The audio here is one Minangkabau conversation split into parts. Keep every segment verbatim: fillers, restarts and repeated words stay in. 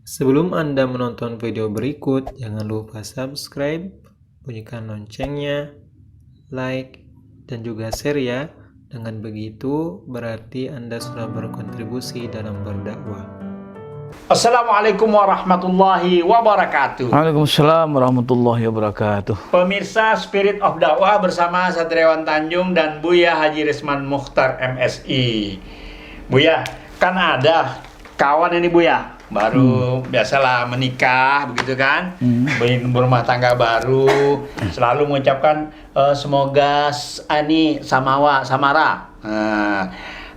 Sebelum Anda menonton video berikut, jangan lupa subscribe, bunyikan loncengnya, like, dan juga share ya. Dengan begitu, berarti Anda sudah berkontribusi dalam berdakwah. Assalamualaikum warahmatullahi wabarakatuh. Waalaikumsalam warahmatullahi wabarakatuh. Pemirsa Spirit of Dakwah bersama Satriawan Tanjung dan Buya Haji Risman Mukhtar M Si. Buya, kan ada kawan ini, Buya, baru, hmm, biasalah menikah begitu kan, hmm, ber-, berumah tangga baru, selalu mengucapkan, eh, semoga s-, ani samawa samara. Ah,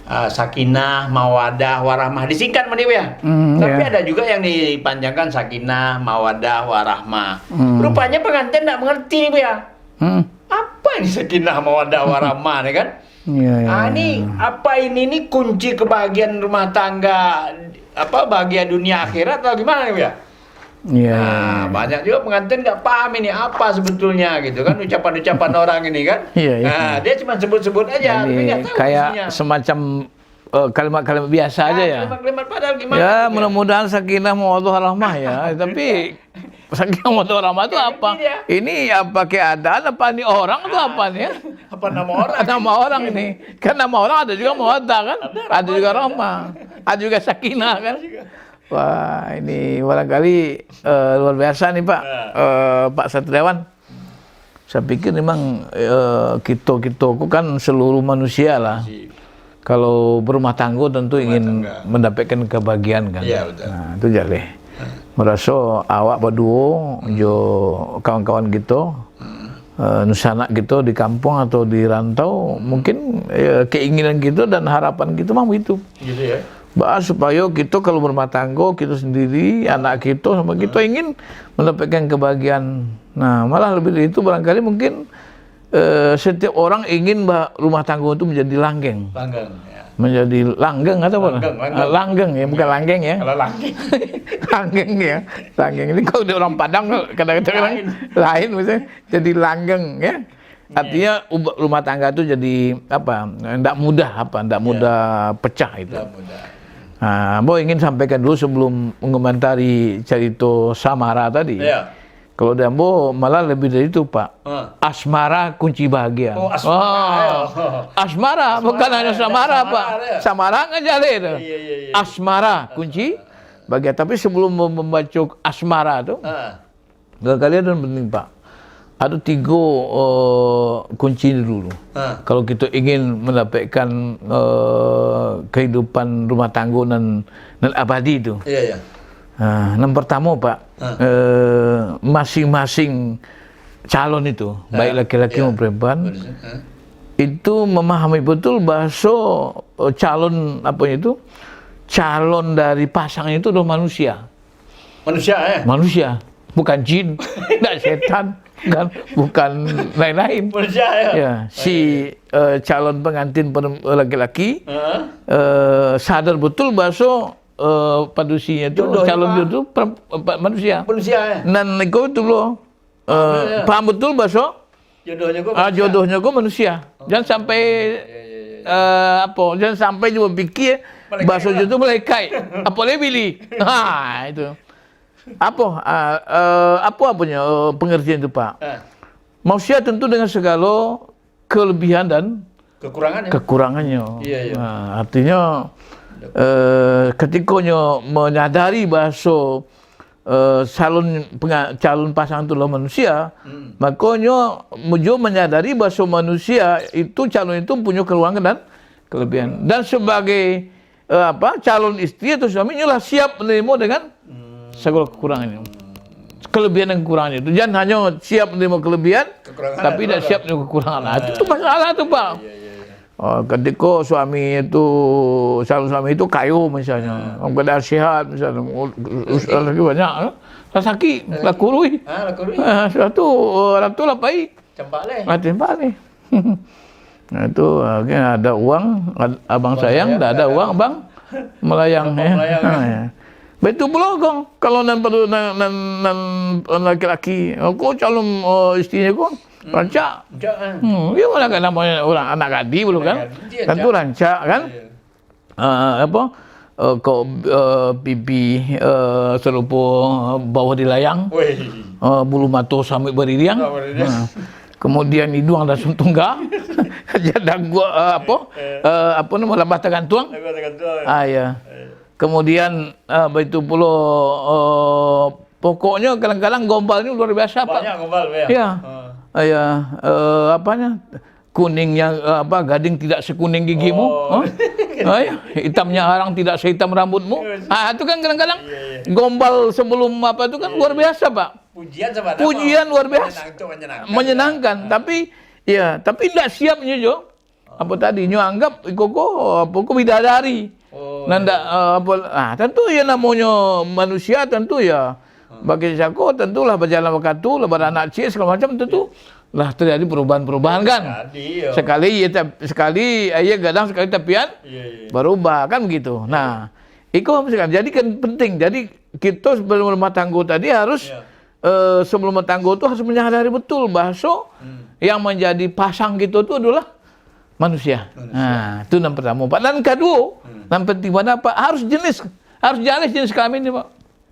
ah, sakinah, mawadah, warahmah. Disingkat mah dia, Buya. Hmm, tapi ya, ada juga yang dipanjangkan sakinah, mawadah, warahmah. Hmm. Rupanya pengantin ndak mengerti ni, Buya. Hmm. Apa ini sakinah, mawadah, warahmah ni kan? Iya, iya, ah, ini iya, apa ini ni kunci kebahagiaan rumah tangga, apa, bahagia dunia akhirat atau gimana ni, Buya? Iya, nah, iya, iya, banyak juga pengantin nggak paham ini apa sebetulnya gitu kan, ucapan-ucapan orang ini kan. Iya, iya. Nah, dia cuma sebut-sebut aja, tapi nggak tahu isinya. Jadi, kayak semacam, eh, kalimat-kalimat biasa aja ya. Ah, kalimat-kalimat padahal gimana gitu ya. Ya, mudah-mudahan sakinah mawaddah warahmah ya, tapi sakinah mawaddah warahmah itu apa? Nggak ngerti dia. Ini apa keadaan, apa ini orang tuh apa nih ya? Ah, apa nama orang? Nama orang ini. Kan nama orang ada juga mawaddah kan? Ada juga rahmah. Ada juga rahmah. Ada juga sakinah kan? Ada juga. Wah, ini barangkali, eh, luar biasa nih, Pak. Ya. Eh, Pak Satriawan. Saya pikir memang, eh, kito-kito ku kan seluruh manusia lah. Manusia. Kalau berumah tangga tentu ingin mendapatkan kebahagiaan kan. Rumah tangga. Iya, betul. Nah, itu jaleh. Hmm. Meraso awak baduo jo kawan-kawan kito, hmm, eh, dunsanak kito di kampuang atau di rantau, mungkin, eh, keinginan kito dan harapan kito memang begitu. Gitu ya. Bah, supayo kito kalau berumah tangga, kito sendiri, anak kito, sama kito, hmm, ingin mendapatkan kebahagiaan. Nah, malah lebih dari itu, barangkali mungkin, eh, setiap orang ingin ba-, rumah tangga itu menjadi langgeng. Langgeng, ya. Menjadi langgeng atau apa? Langgeng, langgeng. Ah, langgeng, ya, bukan langgeng, ya. Kalau langgeng. Langgeng, ya. Langgeng ini kalau di orang Padang, kadang-kadang lain, lain, maksudnya. Jadi langgeng, ya. Iya. Artinya, ub-, rumah tangga tu jadi, apa, ndak mudah, apa, ndak mudah pecah itu. Ndak mudah. Ah, ambo ingin sampaikan dulu sebelum mengomentari carito samara tadi. Iya. Kalau di ambo malah lebih dari itu, Pak. Ah. Asmara kunci bahagia. Oh, asmara, ya. Asmara, bukan hanya samara, Pak. Samara, ya. Samara kan jaleh tu. Iya, iya, iya. Asmara kunci bahagia. Tapi sebelum mem-, membaca asmara tu, ah. Barangkali ado nan penting, Pak. Ado tigo, eh, kunci dulu. Ha. Kalau kito ingin mendapatkan, eh, kehidupan rumah tangga nan, nan abadi tu. Iya, iya. Ha, nan pertama, Pak, ha, eh, masing-masing calon itu, ha, baik laki-laki, iya, maupun perempuan, betul, ha, itu memahami betul bahaso, eh, calon, apa itu, calon dari pasangan itu adalah manusia. Manusia, eh? Manusia. Bukan jin, bukan setan, kan? Bukan lain-lain. Manusia, ya? Ya, si, eh, calon pengantin per-, laki-laki, heeh, eh, sadar betul bahaso, eh, padusinyo tu, jodohnyo, calon jodoh tu per-, per-, manusia. Manusia, eh? Nan iko tu lo, eh, paham betul bahaso, jodohnyo ko, ah, manusia. Jodohnyo ko manusia. Oh. Jan sampai, iya, iya, iya, iya, eh, apo, jan sampai juo pikir malaikat bahaso lah. Jodoh malaikat. Apo lai bili? Ha, itu. Apo, ah, eh, apo, aponyo, eh, pengertian tu, Pak? Eh. Manusia tentu dengan segalo kelebihan dan kekurangannya. Kekurangannya. Iya, iya. Nah, artinyo, eh, ketikonyo menyadari bahaso, eh, calon penga-, calon pasangan tu lah manusia, hmm, makonyo juo menyadari bahaso manusia itu, calon itu punyo kekurangan dan kelebihan. Dan sebagai, eh, apa, calon istri atau suami, inyo lah siap menerima dengan, hmm, segala kekurangannya. Kelebihan dan kekurangannya itu. Jangan hanya siap menerima kelebihan, kekurangan tapi tidak siap menerima kekurangan. Nah, itu, itu masalah tu, Pak. Iya, iya, iya. Oh, ketika suami itu, calon suami itu kayo misalnya, hmm, dalam keadaan sehat misalnya, u-, u-, rezeki banyak, eh, lah sakik, lah kurui. Ah, lah kurui. Ah, sudah tu, eh, orang tu lah pai. Campak leh. Ah, campak leh. Nah, itu, ah, kan ada uang, ad-, abang sayang, ndak ada uang, abang melayang, ya. Abang melayang. Ha, ya. Begitu pulo, Kong, kalau nan perlu, nan, nan, nan laki-laki, oh, ko calon, oh, istrinyo ko, hmm, rancak. Rancak, kan? Hmm, iyo lah kan namonyo urang anak gadih pulo, kan? Anak gadih, tentu rancak. Rancak, kan? Iya. Ah, apo, eh, kok, eh, pipi, eh, sarupo bawah di layang, Weh. eh, bulu mato sampai baririang. Sampai baririang. Ha. Kemudian iduang langsung tungga. Jadang gua, eh, apa? Eh. Eh, apa nama, lambah tagantuang. Lambah tagantuang. Ah, ya. Eh. Kemudian, eh, baitu pulo, eh, pokoknyo kadang-kadang gombalnyo luar biasa, Pak. Banyak gombal, ya. Ya. Ha. Ah, ya. Eh, apanya? Kuningnya, eh, apa, gading tidak sekuning gigimu. Oh. Hah? Ah, ya. Hitamnya arang tidak sehitam rambutmu. Iya, betul. Ah, itu kan kadang-kadang Iya, iya. gombal sebelum apa itu kan Iya, luar iya. biasa, Pak. Pujian sama Pujian luar biasa. Menyenang-, untuk menyenangkan, Menyenangkan, ya. tapi, ya, tapi ndak siapnyo jo. Apa tadi? Nyo anggap iko ko, apa ko, bidadari. Oh, Nan iya. ndak, eh, apa, ah, tentu ya namonyo manusia, tentu ya. Hmm. Bagi sako, tentulah bajalan wakatu, lah baranak ciek, segala macam, tentu Iya. lah terjadi perubahan-perubahan, kan? Jadi, ya. Sekali, ya, tap-, sekali, ya, gadang, sekali tapian, Iya, iya. berubah, kan begitu. Iya. Nah, iko misalkan, jadi kan penting. Jadi, kita sebelum rumah tangga tadi harus, Iya. eh, sebelum rumah tangga tu harus menyadari betul bahwa Hmm. yang menjadi pasang kita tu adalah manusia. Manusia. Nah, itu yang pertama, Pak. Dan kedua, Hmm. yang penting mana, Pak? Harus jenis, harus jaleh jenis kelamin ni, Pak.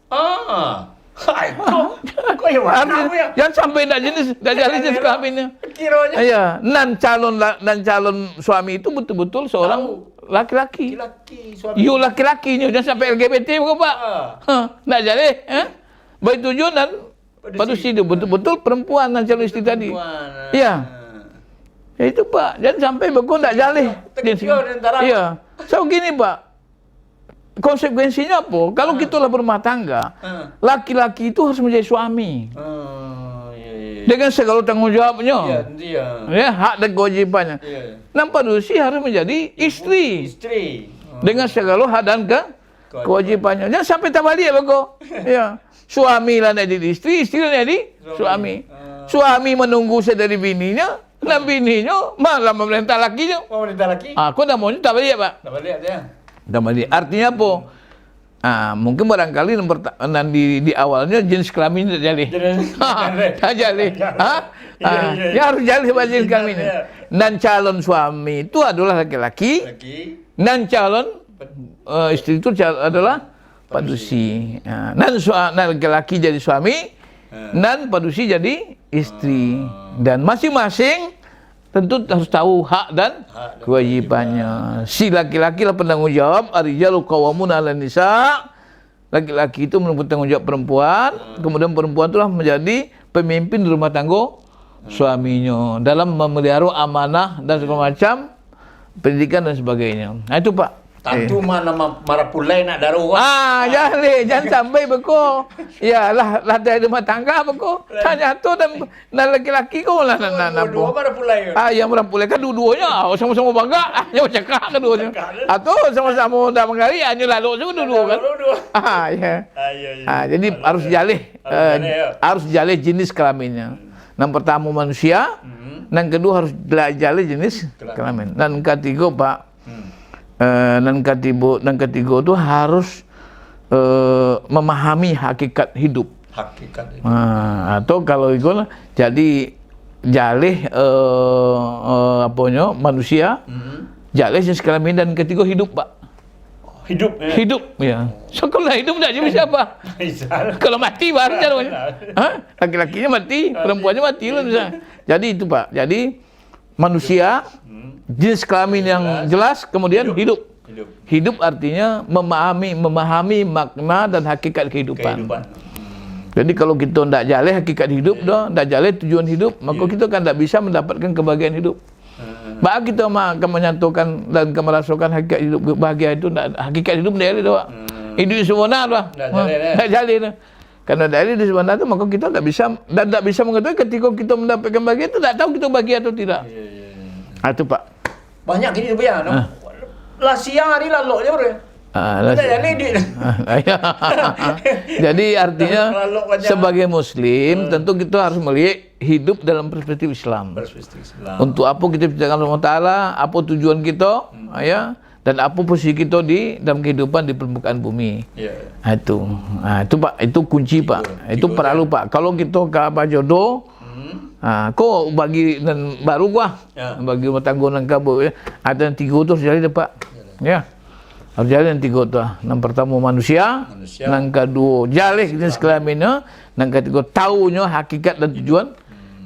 Ah. Hai, kok, kok yang mana Harus, aku ya? jangan sampai ndak jenis, ndak jaleh jenis Jangan kelaminnya. Kiranya. Iya, nan calon la-, nan calon suami itu betul-betul seorang Tahu. laki-laki. Laki-laki suami. Yo, laki-lakinyo, jangan sampai L G B T bukan, Pak. Ah. Ha, ndak jaleh, eh? Baitu juo nan Padusi. padusi tu, betul-betul perempuan nan calon isteri tadi. Perempuan, ah. Iya. Ya itu, Pak, jangan sampai beko ndak jaleh. Terkecoh di antara. Iya. So gini, Pak. Konsekuensinya apa? Kalau Ah. kita lah berumah tangga, Ah. laki-laki itu harus menjadi suami. Oh, iya, iya, iya. Dengan segala tanggung jawabnya. Iya, iya. Ya, hak dan kewajibannya. Iya, iya. Nan padusi harus menjadi isteri. Isteri. Oh. Dengan segala hak dan ke-, Kewajiban. kewajibannya. Jangan sampai terbalik, beko. Ya. Suami lah nak jadi isteri, isteri lah nak jadi Suami. suami. Ah. Suami menunggu sadari bininyo, nan bininyo malah memerintah lakinyo. Memerintah laki. Ah, ko namonyo terbalik, Pak. Terbalik, ya. Terbalik. Artinya apa? Ah, mungkin barangkali nan perta-, nan di, di awalnyo jenis kelamin ndak jaleh. Jenis Ha, ndak jaleh. Ha? Iya, Ah, iya, ya iya. harus jaleh, Pak, jenis Iya, kelamin. iya. Nan calon suami itu adalah laki-laki. Laki. Nan calon, Ped- eh, isteri itu cal-, adalah Padusi. padusi. Ah, nan sua-, nan laki-laki jadi suami, Ah. nan padusi jadi isteri. Ah. Dan masing-masing tentu harus tahu hak dan Hak dan kewajibannya. kewajiban. Si laki-laki lah penanggung jawab, "Ar-rijalu qawwamuna 'alan nisa." Laki-laki itu merupakan tanggung jawab perempuan, Hmm. kemudian perempuan itulah menjadi pemimpin di rumah tangga Hmm. suaminya dalam memelihara amanah dan segala macam pendidikan dan sebagainya. Nah, itu, Pak. Tantu Eh. ma-, nama marapulai nak daruah. Ah, jangan leh, jangan sampai beko. Ya, lah, lah dari rumah tangga beko. Lah. Tanya tu dan, dan laki-laki ko lah, nak, nak, nak Dua-dua apa? marapulai. Ah, yang marapulai kan dua-duanya. Ah, sama-sama bangga. Ah, nyo cakak keduanya. Cakak tu. Atau sama-sama dah manggarik, ah, nyo lalok juga dua-dua kan. Dua-dua. Ah, ya. Ah, ya, ya. Ah, jadi Harus harus ya. jaleh. Harus Eh, jaleh, ya. harus jaleh jenis kelaminnya. Hmm. Nan pertama manusia, Hmm. nan kedua harus la-, jaleh jenis Kelamin. kelamin. Nan ketiga, Pak, Hmm. eh, nan ketiga, nan ketiga tu harus, eh, memahami hakikat hidup. Hakikat hidup. Ah, atau kalau iko lah, jadi jaleh, eh, eh, aponyo, manusia, Hmm. jaleh jenis kelamin, dan ketiga hidup, Pak. Hidup, ya? Hidup, ya. Sekolah hidup ndak jadi siapa? Bisa. Kalau mati baru Bisa. jalan. Ha? Laki-lakinya mati, Mati. perempuannya mati lah bisa. Jadi itu, Pak. Jadi manusia Hmm. jenis kelamin yang Jelas. jelas, kemudian Hidup. hidup. Hidup. Hidup artinya memahami, memahami makna dan hakikat kehidupan. Kehidupan. Jadi kalau kita ndak jaleh hakikat hidup Ya. dah, ndak jaleh tujuan hidup, maka Ya. kita kan ndak bisa mendapatkan kebahagiaan hidup. Hmm. Baa kito ma-, ka manyatokan dan ka marasokan hakikat hidup bahagia itu, ndak, hakikat hidup ndak jaleh doh, Pak. Hmm. Hidup sempurna tu, Pak. Ndak Ha, jaleh, eh. ndak jaleh tu. Karena dari di sebenarnya tu, maka kita ndak bisa, dan ndak bisa mengetahui ketika kita mendapatkan bahagia itu, ndak tahu kita bahagia atau tidak. Ya, ya, ya. Ah, itu, Pak. Banyak gini tu, Buya, no? Ah. Lah siang hari lalok je, bro. Ah, lah Ndak siang. jaleh duit. Ah, iya. Jadi, artinya, Lalok banyak. sebagai Muslim, Ah. tentu kita harus melihat hidup dalam perspektif Islam. Perspektif Islam. Untuk apa kita diciptakan Allah Taala, apa tujuan kita, Hmm. ya, dan apa posisi kita di dalam kehidupan di permukaan bumi. Ya. Ha, itu. Ha, itu, Pak, itu kunci, Pak. Tiga, Itu tiga, perlu, ya. Pak. Kalau kita ka bajodoh, Hmm. ha, ko bagi nan baru gua, Ya. bagi rumah tangga nan ka bu-, ya, ada yang tiga tu sejadi dah, Pak. Ya. Ya. Harus jaleh nan tigo tu lah. Nan partamo manusia, Manusia. Nan kaduo jaleh jenis kelaminnyo, nan katigo tawunyo hakikat dan tujuan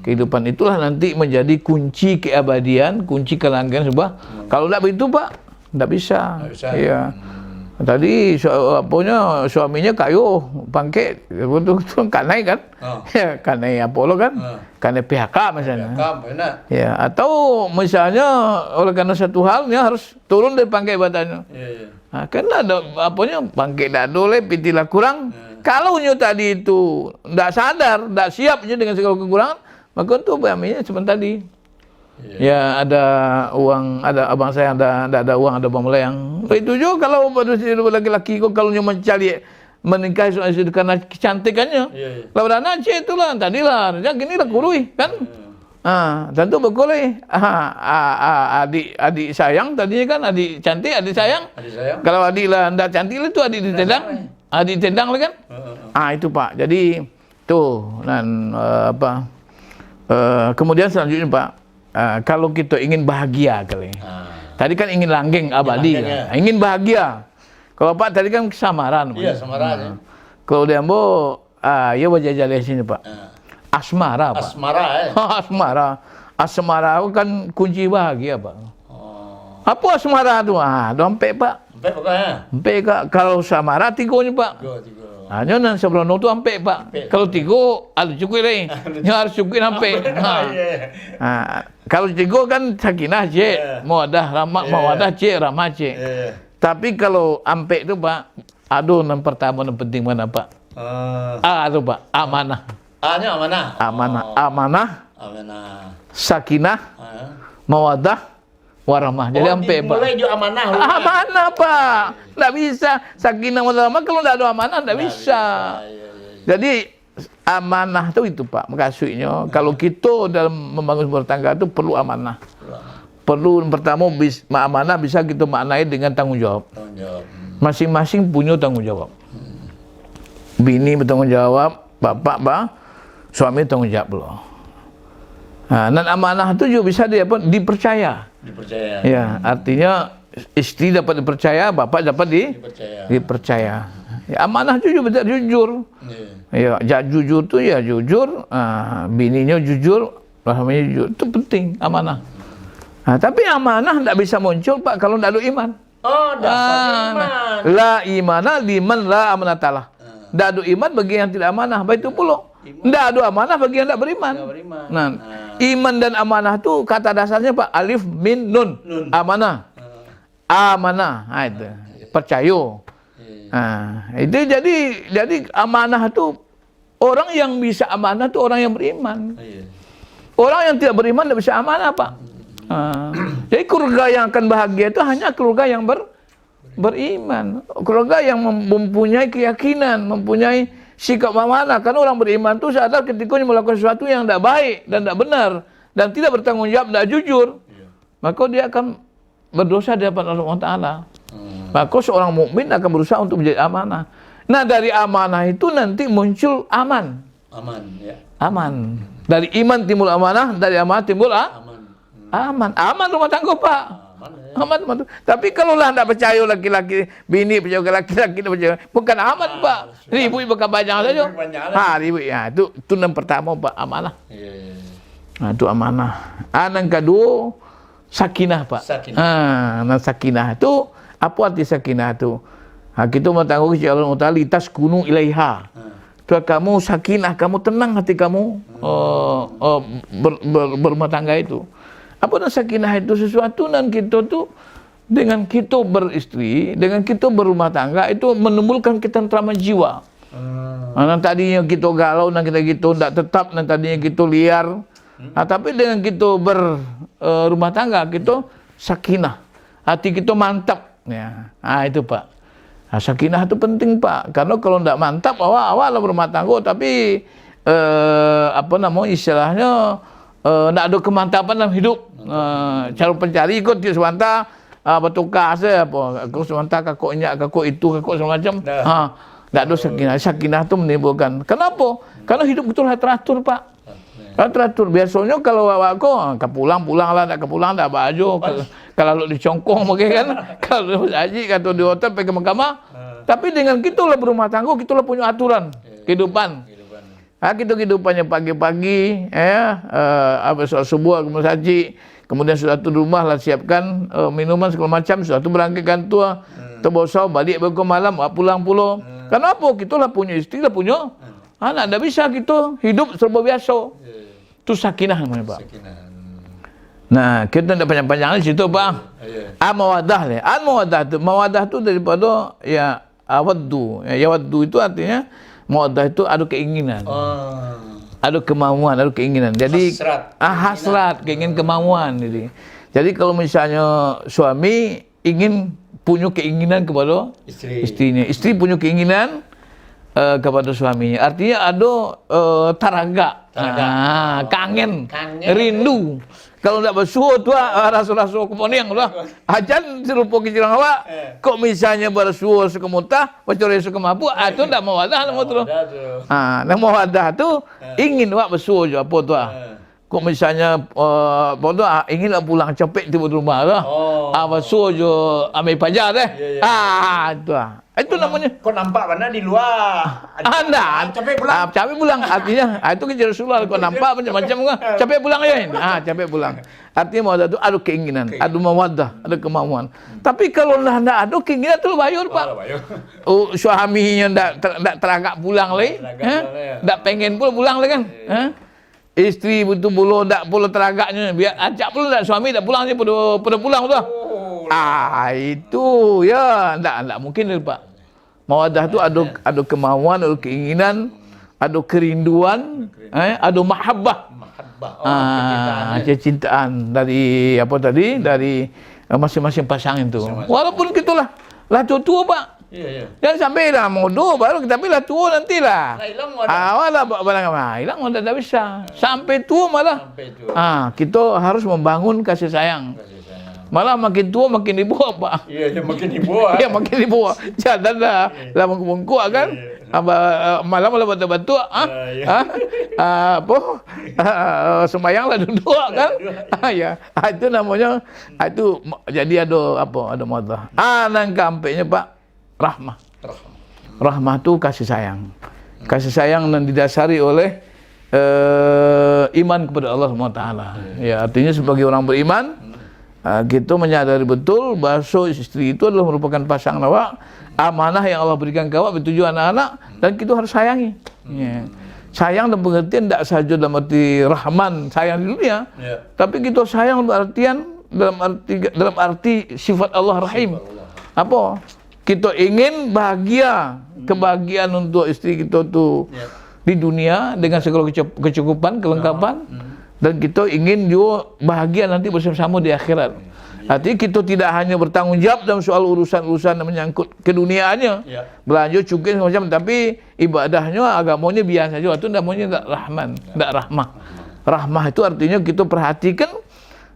kehidupan. Itulah nanti manjadi kunci keabadian, kunci kalanggengan sebuah. Kalau ndak begitu, Pak, ndak bisa. Ndak bisa. Iya. Hmm. Tadi su-, aponyo, suaminyo kayo, pangkek, apo tu, tu, kanai kan? Oh. Ya, kanai apo lo kan? Oh. Kanai P H K misalnya. P H K, benar. Ya, atau misalnya oleh karena satu hal, dia harus turun dari pangkat jabatannya. Iya, iya. Ha, kan ada aponyo, pangkat dak ado lai, pitih lah kurang. Hmm. Kalau nyo tadi itu ndak sadar, ndak siap nyo dengan segala kekurangan, maka tu kami seperti tadi. Iya. Ya, ada uang, ada abang saya ada, ndak ada uang, ada uang melayang. Itu juga kalau laki-laki ko, kalau nyo mencari menikah sudah karena kecantikannya. Iya, iya. Lah beranak cek itulah, tadilah, rezeki ni lah kurui, kan? Iya. Ha, tentu bekulai. Ha, a-, a-, adik, adik sayang tadinya kan, adik cantik, adik sayang. Adik sayang. Kalau adik lah ndak cantik lah tu, adik ditendang. Ndak sayang, eh. Adik ditendang lah kan? Heeh, heeh. Ah, itu, Pak. Jadi, tu, nan, eh, apa, eh, kemudian selanjutnya, Pak, eh, kalau kita ingin bahagia kali. Ah. Tadi kan ingin langgeng, abadi. Ingin langgeng, kan? Ya. Ingin bahagia. Kalau Pak tadi kan samaran. Iya, namanya. Samaran, ya. Hmm. Kalau di ambo, ah, iyo bajajaleh sini, Pak. Ah. Asmara, Pak. Asmara, eh? Asmara. Asmara tu kan kunci bahagia, Pak. Oh. Apo asmara tu? Ah, dompet, Pak. Ampek, Pak, eh? Ampek, Kak. Kalau samara, tigo nyo, Pak. Tigo, tigo. Ah, nyo nan sabrono tu ampek, Pak. Ampek. Kalau tigo, alun cukuik lai. Alun. Nyo harus cukuik ampek. Ampek. Ha. Iya. Ah, kalau tigo kan sakinah, cek. Iya. Mawadah, rahmah, iya. Mawadah, cek, rahmah, cek. Iya. Tapi kalau ampek tu, Pak, ado nan partamo nan penting bana, Pak. Ah. A tu, Pak, amanah. A-nyo amanah. Amanah. Oh. Amanah. Amanah. Sakinah. Ah. Mawadah. Warahmah. Jadi, oh, ampek, Pak. Dimulai jo amanah dulu, Pak. Amanah, Pak. Ndak bisa. Sakinah, mawadah, warahmah, kalau ndak ado amanah, ndak bisa. Ndak bisa. Iya, iya, iya. Jadi, amanah tu itu, Pak. Makasuiknyo, kalau kito dalam mambangun rumah tangga tu perlu amanah. Perlu amanah. Perlu, pertamo, bis-, ma-, amanah bisa kito maknai dengan tanggung jawab. Tanggung jawab. Hmm. Masing-masing punyo tanggung jawab. Hmm. Bini batanggung jawab, bapak ba-, suami tanggung jawab pulo. Ha, nan amanah tu juo bisa di, apa, dipercaya. Dipercaya. Ya, artinya isteri dapat dipercaya, bapak dapat di-, dipercaya. Dipercaya. Ya, amanah tu juo bisa jujur. Iya. Ya, ja-, jujur tu ya jujur, ah, bininyo jujur, suaminyo jujur. Itu penting, amanah. Ha, tapi amanah ndak bisa muncul, Pak, kalau ndak ado iman. Oh, dasar iman. Ah, la imana liman la amanatalah. Ah. Ndak ado iman bagi yang tidak amanah. Baitu pulo. Iman. Ndak ado amanah bagi yang ndak beriman. Ndak beriman. Nah, ah. Iman dan amanah tu kata dasarnya, Pak, alif, mim, nun. Nun. Amanah. Ah. Amanah. Ha, itu. Ah, iya. Percayo. Iya, iya. Ha, itu jadi, jadi amanah tu Orang yang bisa amanah tu orang yang beriman. Iya. Orang yang tidak beriman tidak bisa amanah, Pak. Hmm. Ha. Jadi, keluarga yang akan bahagia itu hanya keluarga yang ber-, beriman. Keluarga yang mem-, mempunyai keyakinan, mempunyai sikap amanah. Karena orang beriman tu sadar ketika dia melakukan sesuatu yang tidak baik dan tidak benar dan tidak bertanggung jawab, tidak jujur, iya, maka dia akan berdosa di hadapan Allah Subhanahu wa Taala. Hmm. Maka seorang mukmin akan berusaha untuk menjadi amanah. Nah, dari amanah itu nanti muncul aman. Aman, ya. Aman. Dari iman timbul amanah, dari amanah timbul a-, aman. Hmm. Aman. Aman rumah tangga, Pak. Aman, ya. Aman rumah tangga. Tapi kalau lah ndak percaya laki-laki, bini percaya laki-laki, ndak percaya, bukan aman, ah, Pak. Sudah. Ribut bakabanyang saja. Ribut banyak lah. Ha, ribut. Ya, itu, itu yang pertama, Pak, amanah. Iya, iya, iya. Nah, itu amanah. Ah, yang kedua, Sakinah, Pak. Sakinah. Ha, nah, sakinah tu, apo arti sakinah tu? Ha, kito batanggo ka Allah Taala, "Litaskunu ilaiha." Ha. Supaya kamu sakinah, kamu tenang hati kamu, hmm, eh, eh, ber-, ber-, berumah tangga itu. Apo nan sakinah itu? Sesuatu nan kito tu, dengan kito beristri, dengan kito berumah tangga, itu menimbulkan ketentraman jiwa. Hmm. Ha, nan tadinyo kito galau, nan kito, kito ndak tetap, nan tadinyo kito liar, Hmm. Ah, tapi dengan kito ber-, eh, rumah tangga, kito sakinah. Hati kito mantap. Ya. Ah, itu, Pak. Ah, sakinah tu penting, Pak. Karena kalau ndak mantap, awak, awak lah berumah tangga, tapi, eh, apa namo istilahnyo, eh, ndak ado kemantapan dalam hidup. Mantap. Eh, caro pancari ko tiok sabanta, ah, batukar se apo, ko sabanta kakok inyak, kakok itu, kakok segala macam. Nah. Ha, ndak ado sakinah. Sakinah tu menimbulkan. Kenapa? Karena hidup kito lah teratur, Pak. Kan teratur. Biasonyo kalau awak ko, ah, ka pulang, pulang lah, ndak ka pulang, ndak baajo. Pas, Kalau di congkong pakai kan, kalau di masajik atau di hotel pakai mahkamah. Tapi dengan kito lah berumah tangga, kito lah punyo aturan kehidupan. Ha, kito kehidupannyo pagi-pagi, ya, eh, apa, sudah subuh ke masajik, kemudian sudah tu di rumah lah siapkan, eh, minuman segala macam, sudah tu berangkat kantua, tebosau, baliak beko malam, awak pulang pulo. Karano apo? Kito lah punyo isteri, lah punyo anak, ndak bisa kito hidup serba biaso. Tu sakinah namonyo, Pak. Sakinah. Nah, kito ndak panjang-panjang lah situ, Pak. Iya. Ah, mawadah lah. Ah, mawadah tu, mawadah tu daripado, ya, awaddu. Ya, yawaddu itu artinya, mawadah itu ado keinginan. Ah. Ado kemauan, ado keinginan. Jadi, hasrat, ah, hasrat, keinginan, kemauan. Jadi, jadi kalau misalnya suami ingin punyo keinginan kepada isteri. Isterinyo. Isteri punyo keinginan, eh, kepada suaminyo. Artinya ado, eh, taragak. Taragak. Ah, kangen. Kangen. Rindu. Kalau ndak basuo tu, ah, raso-raso keponing tu lah. Ajan serupo kecil awak, eh, kok misalnya barasuo sakutah, bacorai sakutah, ah, tu ndak mawadah namo tu. Ndak mawadah tu. Ah, namo mawadah tu, eh, ingin awak basuo jo apo tu, ah. Eh. Kok misalnya, eh, apa tu, ah, ingin lah pulang capek tibo di rumah tu. Oh. Ah, basuo jo amai paja deh. Iya, iya. Ah, itu ah. Itu namonyo. Kok nampak bana di lua. Ah, ndak. Capek pulang. Ah, capek pulang. Artinya, ah, itu kan Rasulullah, kok nampak macam-macam kan. Capek pulang aja. Ah, capek pulang. Artinya mawadah tu ado keinginan, keinginan, ado mawadah, ado kemauan. Hmm. Tapi kalau lah ndak ado keinginan tu, lah bayur, Pak. Oh, lah bayur. Oh, suaminyo ndak ter-, ndak taragak pulang lai. Ndak taragak pulang lai, ya. Ndak pengen pun pulang lai kan. Iya, iya. Isteri tu pulo ndak pulo taragaknyo, bia acak pulo ndak suami ndak pulang, nyo pado, pado pulang tu. Oh. Ah, itu, ya, ndak, ndak mungkin tu, Pak. Mawadah tu ado, ado kemauan, ado keinginan, ado kerinduan, eh, ado mahabbah. Mahabbah. Oh, ah, kecintaan, ya. Kecintaan dari, apa tadi, dari, eh, masing-masing pasangan tu. Masing-masing. Walaupun kito lah, lah tuo-tuo, Pak. Iya, iya. Jangan sampai lah mudo baru, tapi lah tuo nanti lah. Lah hilang modal. Ah, awak lah ba-, barang apa? Hilang modal, tak bisa. Sampai tuo malah. Sampai tuo. Ah, kito harus membangun kasih sayang. Kasih sayang. Malah makin tuo makin dibuang, Pak. Iya, iya, makin dibuang. Iya, makin dibuang. Jangan dah. Iya. Lah bungkuk-bungkuk kan. Iya. Apa, eh, malam lah batuk-batuk, ah? Ah, iya. Ah, ah, apa? Ah, sembayang lah duduk kan? Duduk. Ah, ya. Ah, itu namanya, ah, itu ma-, jadi ado apa? Ado mawadah. Ah, nan kaampeknyo, Pak, rahmah. Rahmah. Rahmah tu kasih sayang. Kasih sayang nan didasari oleh, eh, iman kepada Allah Subhanahu Wa Taala. Ya, artinya sebagai orang beriman, ah, kito menyadari betul bahaso isteri itu adalah merupakan pasangan awak, amanah yang Allah berikan ke awak, betujuh anak-anak, dan kito harus sayangi. Ya. Sayang dalam pengertian ndak sajo dalam arti Rahman, sayang di dunia, tapi kito sayang dalam artian, dalam arti, dalam arti sifat Allah Rahim. Sifat Allah. Apa? Kito ingin bahagia, kebahagiaan untuk isteri kito tu di dunia dengan segala kecep-, kecukupan, kelengkapan, dan kito ingin juo bahagia nanti bersama-sama di akhirat. Artinya kito tidak hanya bertanggung jawab dalam soal urusan-urusan yang menyangkut keduniaannya, belanja, cukik, segala macam, tapi ibadahnyo, agamonyo biaso sajo, itu namonyo ndak Rahman, ndak rahmah. Rahmah itu artinya kito perhatikan,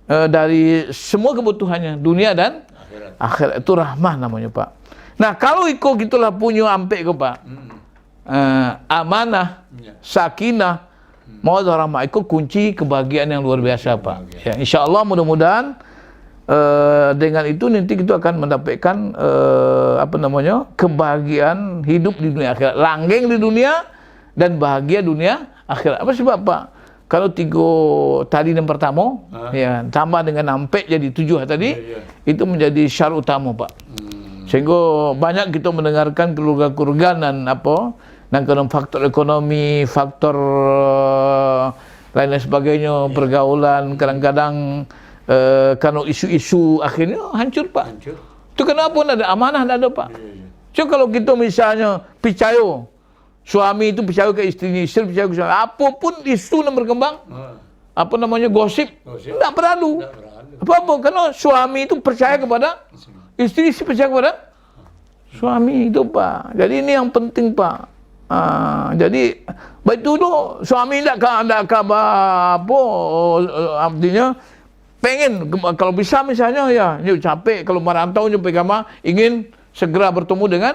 eh, dari semua kebutuhannya, dunia dan akhirat. Akhirat. Itu rahmah namonyo, Pak. Nah, kalau iko kito lah punyo ampek ko, Pak. Eh, amanah, sakinah, mawadah, rahmah, iko kunci kebahagiaan yang luar biasa, Pak. Ya, insya Allah, mudah-mudahan, eh, dengan itu nanti kita akan mendapatkan, eh, apa namanya, kebahagiaan hidup di dunia akhirat, langgeng di dunia dan bahagia dunia akhirat. Apa sebab, Pak? Kalau tigo tali nan partamo, ya, tambah dengan ampek jadi tujuah tadi, itu menjadi syarat utama, Pak. Sehingga banyak kita mendengarkan keluarga-keluarga nan apa, nan kena faktor ekonomi, faktor, eh, lain-lain sebagainya, pergaulan, kadang-kadang, eh, kena isu-isu, akhirnya hancur, Pak. Hancur. Itu kenapa? Ndak ada amanah, ndak ada, Pak. Iya, iya. Cuma kalau kita misalnya percaya, suami itu percaya ke isteri, isteri percaya ke suami, apapun isu yang berkembang, apa namanya, gosip, ndak perlu. Ndak perlu. Apa-apa, karena suami itu percaya kepada isteri, isteri percaya kepada suami itu, Pak. Jadi ini yang penting, Pak. Ah, jadi, baik tu tu, suami ndak ka, ndak ka ba-, apa, eh, artinya, pengen, kalau bisa misalnya, ya, nyo capek, kalau merantau, nyo pergi kama, ingin segera bertemu dengan,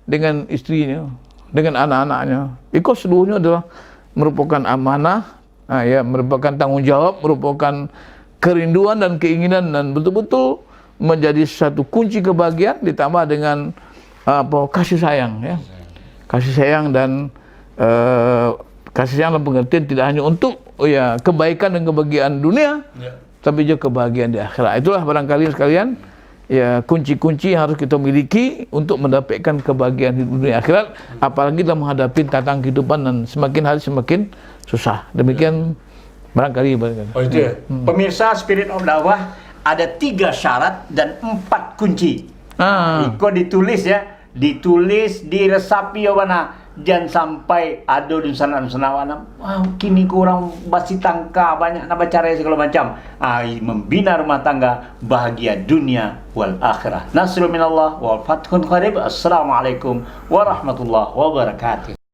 dengan istrinya, dengan anak-anaknya. Iko seluruhnya adalah merupakan amanah, ah, ya, merupakan tanggung jawab, merupakan kerinduan dan keinginan, dan betul-betul menjadi satu kunci kebahagiaan, ditambah dengan, apa, kasih sayang, ya. Kasih sayang dan, eh, kasih sayang dalam pengertian tidak hanya untuk, oh ya, kebaikan dan kebahagiaan dunia, tapi juga kebahagiaan di akhirat. Itulah barangkali sekalian, ya, kunci-kunci yang harus kita miliki untuk mendapatkan kebahagiaan di dunia akhirat, apalagi dalam menghadapi tantangan kehidupan dan semakin hari semakin susah. Demikian barangkali, barangkali. Oh, itu ya. Pemirsa Spirit of Dakwah, ada tiga syarat dan empat kunci. Ah. Iko ditulis ya, ditulis, diresapi yo bana. Jan sampai ado dunsanak-dunsanak awak nan, "Wah, kini ko urang basitangka, banyak nan bacarai sagalo macam." Ah, membina rumah tangga, bahagia dunia wal akhirah. Nasrul minallah wal fathun qarib. Assalamualaikum warahmatullahi wabarakatuh.